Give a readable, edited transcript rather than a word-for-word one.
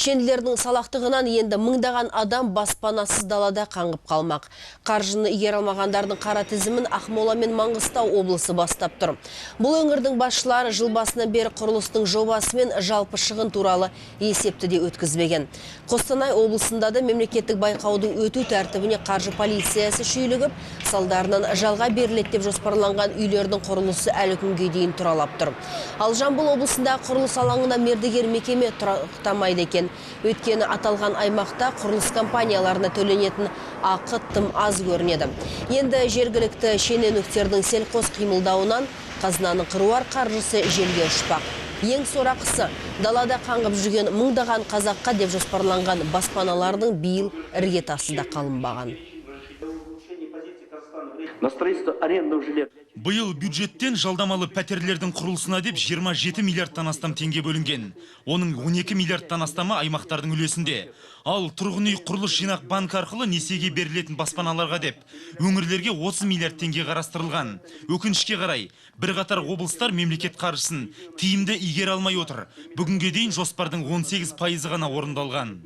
Шенділердің салақтығынан енді мыңдаған адам баспанасыз далада қаңғып қалмақ. Қаржыны игере алмағандардың қара тізімін Ақмола мен Маңғыстау облысы бастап тұр. Бұл өңірдің басшылары жыл басынан бері құрылыстың жобасы мен жалпы шығын туралы есепті де өткізбеген. Қостанай облысында да мемлекеттік байқаудың өту тәртібіне қаржы полициясы шүйлігіп, салдарынан жалға беріледі деп жоспарланған үйлердің құрылысы әлі күнге дейін тұралап тұр. Ал Жамбыл облысында құрылыс алаңына мердігер мекеме тұрақтамайды екен. Өйткені аталған аймақта құрылыс компанияларына төленетін ақы тым аз көрінеді. Енді жергілікті шенеуніктердің селқос қимылдауынан қазынаның қыруар қаржысы желге ұшпақ. Ең сорақысы, далада қаңғып жүрген мыңдаған қазаққа деп жоспарланған баспаналардың биыл іргетасы да қалынбаған. На строительство арендного жилья. Биыл бюджеттен жалдамалы пәтерлердің құрылысына деп 27 миллиардтан астам теңге бөлінген. Оның 12 миллиардтан астамы аймақтардың үлесінде. Ал тұрғын үй құрылыс жинақ банк арқылы несиеге берілетін баспаналарға деп өңірлерге 30 миллиард теңге қарастырылған. Өкінішке қарай, бірқатар облыстар мемлекет қаржысын тиімді игере алмай отыр. Бүгінге дейін жоспардың 18% ғана орындалған.